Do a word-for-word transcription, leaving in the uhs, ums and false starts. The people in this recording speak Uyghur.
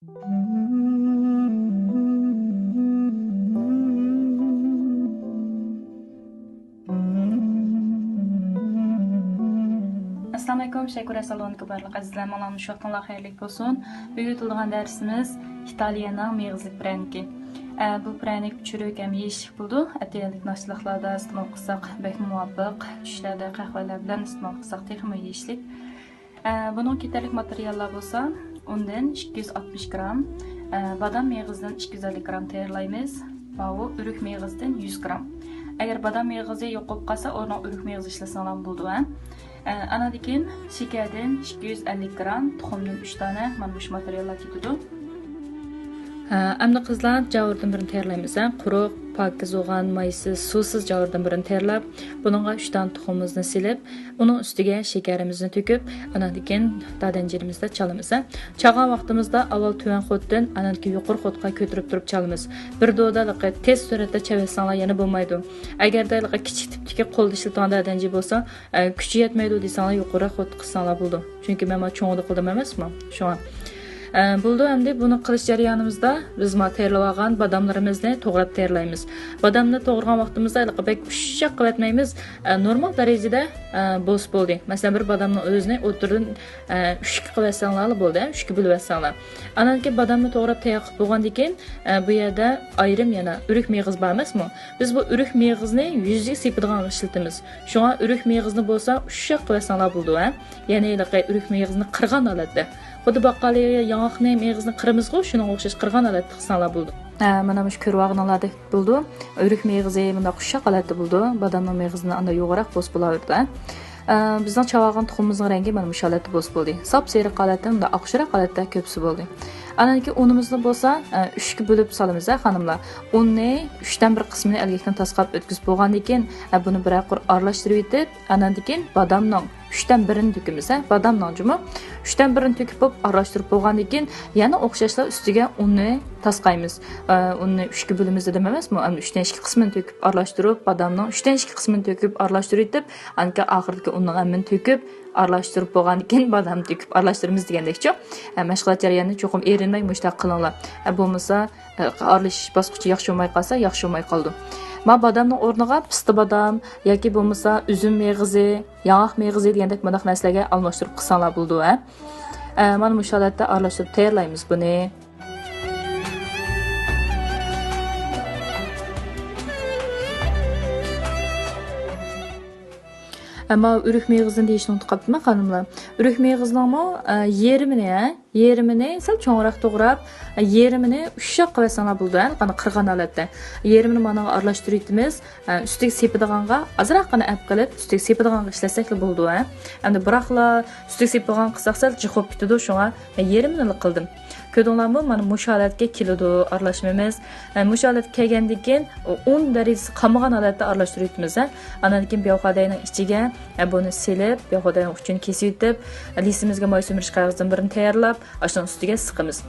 ئەسسالامۇئەلەيكۇم، شەكۇر ئەسالونىكى بارلىق ئەزىزلەر، ماڭلارنىڭ شۇ ۋاقتىڭلار خەيرلىك بولسۇن. بۈگۈن ئۆتىدىغان دەرسىمىز ئىتالىيەنىڭ مېغىزلىك پىرەنىكى. ئە، بۇ پىرەنىك چۈرۈك ھەم يېيىشلىك بولىدۇ. ئەتىگەنلىك ناشتىلىقلاردا ئىستېمال قىلساق بەكمۇ مۇۋاپىق، چۈشلەردە قەھۋەلەر بىلەن ئىستېمال قىلساق تېخىمۇ يېيىشلىك. ئە، بۇنىڭغا كېتەرلىك ماتېرىياللار بولسا، ئۇندىن ئىككى يۈز ئاتمىش گرام، ئە، بادام مېغىزىدىن ئىككى يۈز ئەللىك گرام تەييارلايمىز. ماۋۇ ئۆرۈك مېغىزىدىن يۈز گرام. ئەگەر بادام مېغىزى يوق بولۇپ قالسا، ئورنىغا ئۆرۈك مېغىزى ئىشلىسەڭلارمۇ بولىدۇ، ھە. ئە، ئاناندىن كېيىن شېكەردىن ئىككى يۈز ئەللىك گرام، تۇخۇمدىن ئۈچ دانە، مانا مۇشۇ ماتېرىياللار كېتىدۇ. ھە، ئەمدى قىزلار، جاۋۇردىن بىرنى تەييارلايمىز، ھە. قۇرۇق، پاكىز بولغان، مايسىز، سۇسىز جاۋۇردىن بىرنى تەييارلاپ، بۇنىڭغا ئۈچ دانە تۇخۇمىمىزنى سېلىپ، ئۇنىڭ ئۈستىگە شېكەرىمىزنى تۆكۈپ، ئاناندىن كېيىن دادەنجىنىمىزدە چالىمىز، ھە. چالغان ۋاقتىمىزدا ئاۋۋال تۆۋەن خوتتىن، ئاناندىن كېيىن يۇقىرى خوتقا كۆتۈرۈپ تۇرۇپ چالىمىز. بىر دودىلىقى تېز سۈرئەتتە چېلىۋەتسەڭلار يەنە بولمايدۇ. ئەگەردە ھېلىقى كىچىك تىپتىكى قولدا ئىشلىتىدىغان دادەنجى بولسا، ئە، كۈچى يەتمەيدۇ دېسەڭلار، يۇقىرىراق خوتتا قىلساڭلار بولىدۇ. چۈنكى مەن مانا چوڭىدا قىلدىم ئەمەسمۇ، شۇڭا. ئە، بولىدۇ، ئەمدى بۇنى قىلىش جەريانىمىزدا بىز مانا تەييارلىۋالغان باداملىرىمىزنى توغراپ تەييارلايمىز. بادامنى توغرىغان ۋاقتىمىزدا ھېلىقى بەك ئۇششاق قىلىۋەتمەيمىز. ئە، نورمال دەرىجىدە، ئە، بولسا بولدى. مەسىلەن، بىر بادامنىڭ ئۆزىنى ئوتتۇرىدىن، ئە، ئۈچكە قىلىۋەتسەڭلارلا بولدى، ئۈچكە بۆلۈۋەتسەڭلار. ئانان كېيىن بادامنى توغراپ تەييار قىلىپ بولغاندىن كېيىن، ئە، بۇ يەردە ئايرىم يەنە ئۆرۈك مېغىز بار ئەمەسمۇ؟ بىز بۇ ئۆرۈك مېغىزنى يۈزىگە سېپىدىغانغا ئىشلىتىمىز. شۇڭا ئۆرۈك مېغىزنى بولسا ئۇششاق قىلىۋەتسەڭلار بولىدۇ، ھە. يەنى ھېلىقى ئۆرۈك مېغىزنى قىرغان ھالەتتە. خۇددى باققانلار ياڭاقنى مېغىزنى قىرىمىزغۇ، شۇنىڭغا ئوخشاش قىرغان ھالەتتە قىلساڭلار بولىدۇ. ھە، مانا مۇشۇ كۆرۈۋالغىنىڭلاردەك بولىدۇ. ئۆرۈك مېغىزى مۇنداق ئۇششاق ھالەتتە بولىدۇ. بادامنىڭ مېغىزىدىن ئاندىن يوغىنراق بولسا بولاۋېرىدۇ، ھە. ئە، بىزنىڭ چاۋالغان تۇخۇمىمىزنىڭ رەڭگى مانا مۇشۇ ھالەتتە بولسا بولدى. ساپسېرىق ھالەتتە مۇنداق ئاقشىراق ھالەتتە كۆپسە بولدى. ئاندىن كېيىن ئۇنىمىزنى بولسا، ئە، ئۈچكە بۆلۈپ سالىمىز، ھە، خانىملار. ئۇننى ئۈچتىن بىر قىسمىنى ئەلگەكتىن تاسقاپ ئۆتكۈزۈپ بولغاندىن كېيىن، ئە، بۇنى بىرەر قۇر ئارىلاشتۇرۇۋېتىپ، ئاندىن كېيىن بادامنىڭ ئۈچتىن بىرىنى تۆكىمىز، ھە، بادامنىڭ جۇمۇ. ئۈچتىن بىرىنى تۆكۈپ بولۇپ ئارىلاشتۇرۇپ بولغاندىن كېيىن، يەنە ئوخشاشلا ئۈستىگە ئۇننى تاسقايمىز. ئە، ئۇننى ئۈچكە بۆلىمىز دېدىم ئەمەسمۇ؟ ئەمدى ئۈچتىن ئىككى قىسمىنى تۆكۈپ ئارىلاشتۇرۇپ، بادامنىڭ ئۈچتىن ئىككى قىسمىنى تۆكۈپ ئارىلاشتۇرۇۋېتىپ، ئاندىن كېيىن ئاخىرىدىكى ئۇننىڭ ھەممىنى تۆكۈپ، ئارىلاشتۇرۇپ بولغاندىن كېيىن بادامنى تۆكۈپ ئارىلاشتۇرىمىز دېگەندەكچۇ. ئە، مەشغۇلات جەريانىنى چوقۇم ئېرىنمەي مۇشۇنداق قىلىڭلار. ئە، بولمىسا، ئە، ئارىلىشىش باسقۇچى ياخشى بولماي قالسا، ياخشى بولماي قالىدۇ. مانا بادامنىڭ ئورنىغا پىستە بادام ياكى بولمىسا ئۈزۈم مېغىزى، ياڭاق مېغىزى دېگەندەك مۇنداق نەرسىلەرگە ئالماشتۇرۇپ قىلساڭلار بولىدۇ، ھە. ئە، مانا مۇشۇ ھالەتتە ئارىلاشتۇرۇپ تەييارلايمىز بۇنى. ئەمما ئۆرۈك مېغىزىنى دېيىشنى ئۇنتۇپ قاپتىمەن، خانىملار. ئۆرۈك مېغىزىنىڭمۇ، ئە، يېرىمىنى، ھە، يېرىمىنى سەل چوڭراق توغراپ، ئە، يېرىمىنى ئۇششاق قىلىۋەتسەڭلار بولىدۇ، ھە، قانداق قىرغان ھالەتتە. يېرىمىنى مانىڭغا ئارىلاشتۇرۇۋېتىمىز. ئە، ئۈستىگە سېپىدىغانغا ئازراققىنا ئەپ قىلىپ، ئۈستىگە سېپىدىغانغا ئىشلەتسەكلا بولىدۇ، ھە. ئەمدى بىراقلا ئۈستىگە سېپىدىغان قىلساق سەل جىق بولۇپ كېتىدۇ، شۇڭا مەن يېرىمىنىلا قىلدىم. كۆردۈڭلارمۇ؟ مانا مۇشۇ ھالەتكە كېلىدۇ ئارىلاشمىمىز. ئە، مۇشۇ ھالەتكە كەلگەندىن كېيىن ئۇن دەرىجىسى قالمىغان ھالەتتە ئارىلاشتۇرۇۋېتىمىز، ھە. ئاندىن كېيىن بياۋخۇادەينىڭ ئىچىگە، ئە، بۇنى سېلىپ، بياۋخۇادەينىڭ ئۇچىنى كېسىۋېتىپ، لىسىمىزگە ماي سۈمۈرۈش قەغىزىدىن بىرنى تەييارلاپ، ئاشۇنىڭ ئۈستىگە سىقىمىز.